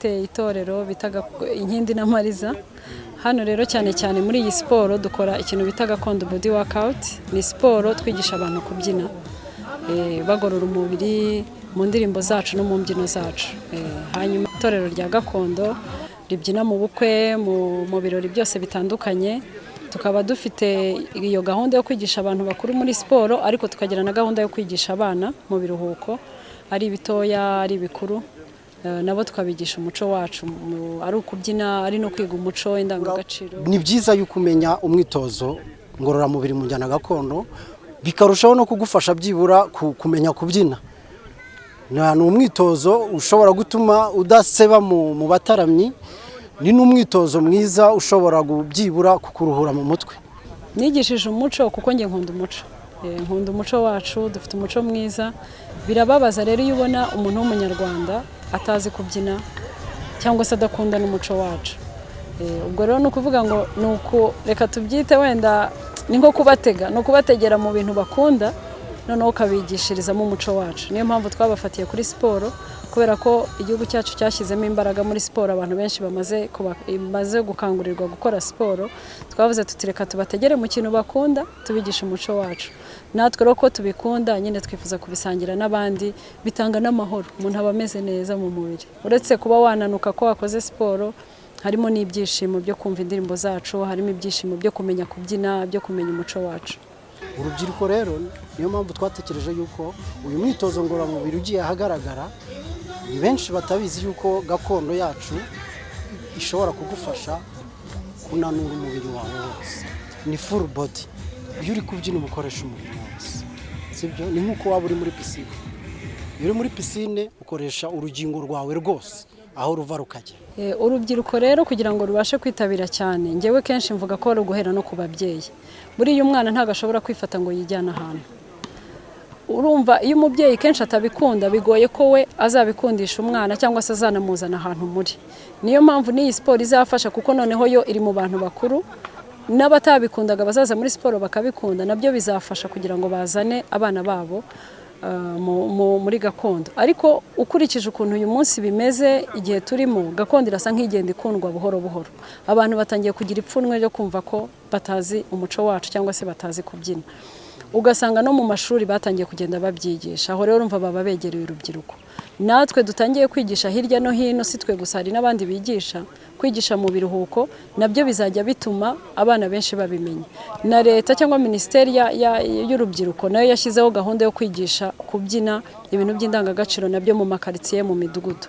Mfite itorero bita Inkindi na Mariza. Hano rero, cyane cyane muri iyi siporo, dukora ikintu bita gakondo body workout. Ni siporo twigisha abantu kubyina, bagorora umubiri mu ndirimbo zacu no mu mbyino zacu. Hanyuma itorero rya gakondo ribyina mu bukwe, mu birori byose bitandukanye. Tukaba dufite iyo gahunda yo kwigisha abantu bakuru muri siporo, ariko tukagira na gahunda yo kwigisha abana mu biruhuko, ari ibitoya, ari ibikuru, nabo tukabigisha umuco wacu, ari ukubyina, ari no kwiga umuco, indangagaciro. Ni byiza yuko umenya umwitozo ngororamubiri mu njyana gakondo, bikarushaho no kugufasha byibura kumenya kubyina. Ni umwitozo ushobora gutuma udaseba mu bataramyi, ni n'umwitozo mwiza ushobora byibura kukuruhura mu mutwe. Nigishije umuco kuko njye nkunda umuco. Nkunda umuco wacu, dufite umuco mwiza. Birababaza rero iyo ubona umuntu w'Umunyarwanda atazi kubyina cyangwa se adakunda n'umuco wacu. Ubwo rero ni ukuvuga ngo ni uku, reka tubyite wenda ni nko kubatega, ni ukubategera mu bintu bakunda, noneho ukabigishirizamo umuco wacu. Niyo mpamvu twabafatiye kuri siporo, kubera ko igihugu cyacu cyashyizemo imbaraga muri siporo, abantu benshi bamaze gukangurirwa gukora siporo. Twavuze tuti: "Reka tubategere mu kintu bakunda, tubigishe umuco wacu." Natwe rero ko tubikunda nyine, twifuza kubisangira n'abandi. Bitanga n'amahoro, umuntu aba ameze neza mu mubiri. Uretse kuba wananuka ko wakoze siporo, harimo n'ibyishimo byo kumva indirimbo zacu, harimo ibyishimo byo kumenya kubyina, byo kumenya umuco wacu. Urubyiruko rero, niyo mpamvu twatekereje yuko uyu mwitozo ngororamubiri ugiye ahagaragara, ni benshi batabizi yuko gakondo yacu ishobora kugufasha kunanura umubiri wawe wose. Ni full body. Iyo uri kubyina uba ukoresha umubiri wose, sibyo? Ni nk'uko waba uri muri pisine. Iyo uri muri pisine ukoresha urugingo rwawe rwose, aho ruva rukajya. Urubyiruko rero, kugira ngo rubashe kwitabira cyane, ngewe kenshi mvuga ko ari uguhera no ku babyeyi. Buriya umwana ntabwo ashobora kwifata ngo yijyane ahantu. Urumva, iyo umubyeyi kenshi atabikunda, bigoye ko we azabikundisha umwana cyangwa se azanamuzana ahantu muri. Niyo mpamvu n'iyi siporo izafasha, kuko noneho yo iri mu bantu bakuru, n'abatabikundaga bazaza muri siporo bakabikunda. Nabyo bizafasha kugira ngo bazane abana babo muri gakondo. Ariko ukurikije ukuntu uyu munsi bimeze, igihe turimo, gakondo irasa nk'igenda ikundwa buhoro buhoro. Abantu batangiye kugira ipfunwe ryo kumva ko batazi umuco wacu cyangwa se batazi kubyina. Ugasanga no mu mashuri batangiye kugenda babyigisha. Aho rero urumva baba begereye urubyiruko. Natwe dutangiye kwigisha hirya no hino, si twe gusa, hari n'abandi bigisha. Kwigisha mu biruhuko nabyo bizajya bituma abana benshi babimenya. Na leta cyangwa minisiteri y'urubyiruko nayo yashyizeho gahunda yo kwigisha kubyina, ibintu by'indangagaciro nabyo mu makaritsiye, mu midugudu.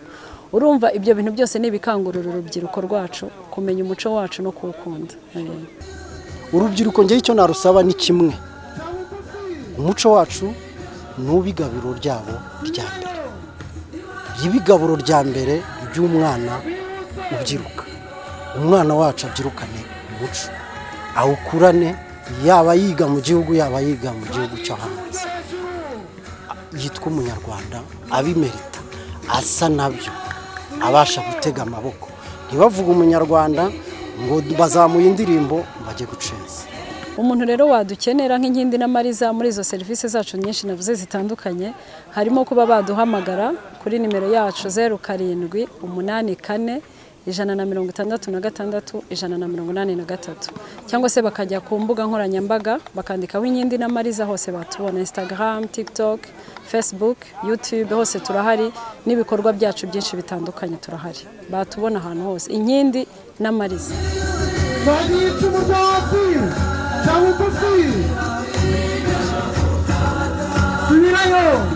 Urumva ibyo bintu byose ni ibikangurira urubyiruko rwacu kumenya umuco wacu no kuwukunda. Urubyiruko, ngewe icyo narusaba ni kimwe: umuco wacu ni igaburo ryabo rya mbere, riba igaburo rya mbere ry'umwana ubyiruka. Umwana wacu abyirukane umuco, awukurane, yaba yiga mu gihugu, yaba yiga mu gihugu cyo hanze, yitwa Umunyarwanda, abimerita, asa nabyo, abasha gutega amaboko. Ntibavuge Umunyarwanda ngo bazamuye indirimbo bajye guceza. Umuntu rero wadukenera nk'Inkindi n'Amariza muri izo serivisi zacu nyinshi navuze zitandukanye, harimo kuba baduhamagara kuri nimero yacu 0784 166 183, cyangwa se bakajya ku mbuga nkoranyambaga bakandikaho Inkindi n'Amariza, hose batubona: Instagram, TikTok, Facebook, YouTube, hose turahari. N'ibikorwa byacu byinshi bitandukanye turahari, batubona ahantu hose, Inkindi n'Amariza. Bagica umurwazi cya bugufi, subirayo.